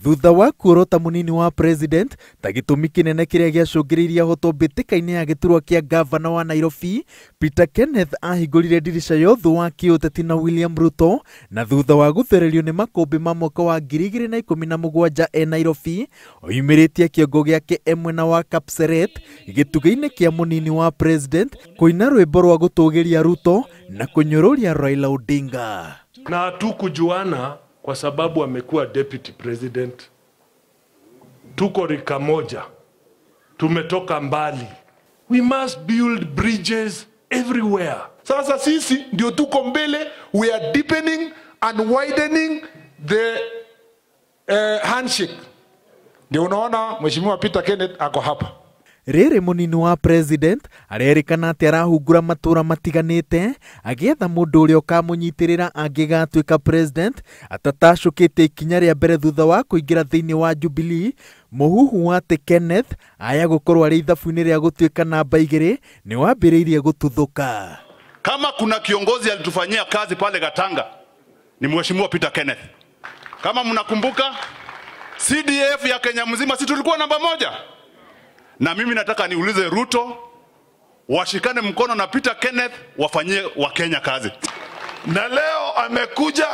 Thutha wa kuorota munini wa president ta gĩtũmi kĩnene kĩrĩa gĩacũngĩrĩirie ahotwo mbĩtĩka-inĩ ya gĩturwa kĩa gavana wa Nairobi, Peter Kenneth ahingũrire ndirica ya ũthũ wa kĩũteti na William Ruto, na thutha wa gũthererio nĩ makũmbĩ ma mwaka wa 2017 e Nairobi, oimĩrĩtie kĩongo gĩake e mwena wa Kapseret gĩtugĩ-inĩ kĩa munini wa president kũina rwĩmbo rwa gũtũgĩria Ruto na kũnyũrũria Raila Odinga. Na hatukujuana kwa sababu amekuwa deputy president. Tuko rika moja, tumetoka mbali. We must build bridges everywhere. Sasa sisi ndio tuko mbele, we are deepening and widening the handshake. Ndio unaona Mheshimiwa Peter Kenneth ako hapa. Rĩrĩ munini wa president arerĩkana atĩ arahungura matũra matiganĩte agĩetha mũndũ ũrĩa ũkamũnyitĩrĩra angĩgatuĩka president atatacũkĩte ikinya rĩa mbere thutha wa kũingĩra thĩinĩ wa Jubilee. Mũhuhu wa atĩ Kenneth aya gũkorwo arĩ ithabu-inĩ rĩa gũtuĩka namba 2 nĩ wambĩrĩirie gũtuthũka. Kama kuna kiongozi alitufanyia kazi pale Gatanga ni Mheshimiwa Peter Kenneth. Kama mnakumbuka CDF ya Kenya mzima, si tulikuwa namba 1? Na mimi nataka niulize Ruto, washikane mkono na Peter Kenneth, wafanyie wa Kenya kazi. Na leo amekuja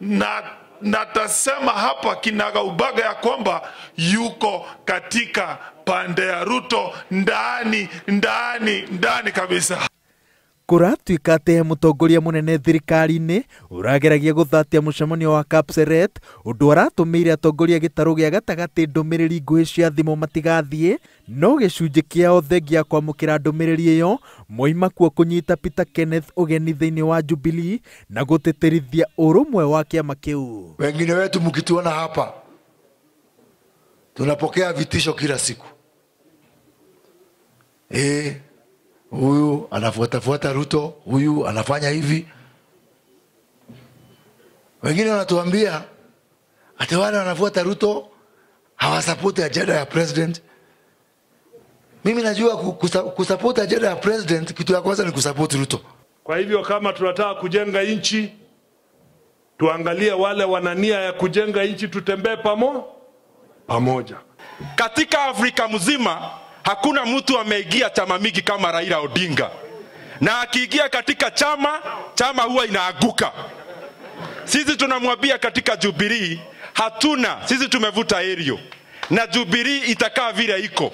na natasema hapa kinagaubaga ya kwamba yuko katika pande ya Ruto ndani ndani ndani kabisa. Kũratuĩka atĩ he mũtongoria mũnene thirikari-inĩ ũrageragia gũthatia mũcemanio wa Kapseret, ũndũ aratũmĩire atongoria gĩtarũ gĩa gatagatĩ ndũmĩrĩri nguhĩ cia thimũ matigathiĩ, no gĩcunjĩ kĩao thengia kwamũkĩra ndũmĩrĩri ĩyo moima kuo kũnyita Peter Kenneth ũgeni thĩinĩ wa Jubilee na gũtĩtĩrithia ũrũmwe wa kĩama kĩu. Wengine wetu mkituona hapa tunapokea vitisho kila siku. Huyu anafuatafuata Ruto, huyu anafanya hivi. Wengine wanatuambia ati wale wanafuata Ruto hawasupport agenda ya president. Mimi najua kusupport agenda ya president, kitu ya kwanza ni kusupport Ruto. Kwa hivyo kama tunataka kujenga nchi, tuangalie wale wana nia ya kujenga nchi, tutembee pamoja. Katika Afrika mzima hakuna mtu ameingia chama mingi kama Raila Odinga. Na akiingia katika chama, chama huwa inaaguka. Sisi tunamwambia katika Jubilee hatuna, sisi tumevuta aerial. Na Jubilee itakaa vile iko.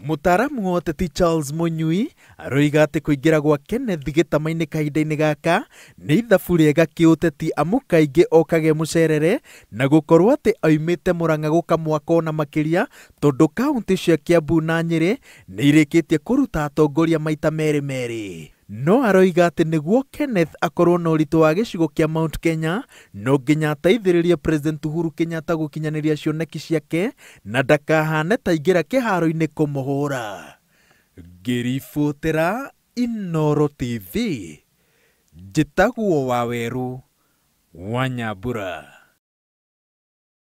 Mũtaaramu wa ũteti Charles Munyui aroiga atĩ kũingĩra gwa Kenneth gĩtama-inĩ kahinda-inĩ gaka nĩ ithabu rĩega kĩũteti amu kaingĩ okage mũcerere na gũkorwo atĩ oimĩte Murang'a gũka mwaka ona makĩria tondũ kaũntĩ cia Kiambu na Nyĩrĩ nĩ irĩkĩtie kũruta atongoria maita merĩ merĩ. No aroiga atĩ nĩguo Kenneth akorwo na ũritũ wa gĩcigo kĩa Mount Kenya no nginya ateithĩrĩrie President Uhuru Kenyatta gũkinyanĩria cioneki ciake na ndakahane ta aingĩra kĩharo-inĩ kũmũhũra. Ngĩribotera Inooro TV, njĩtagwo Wawerũ wa Nyambura.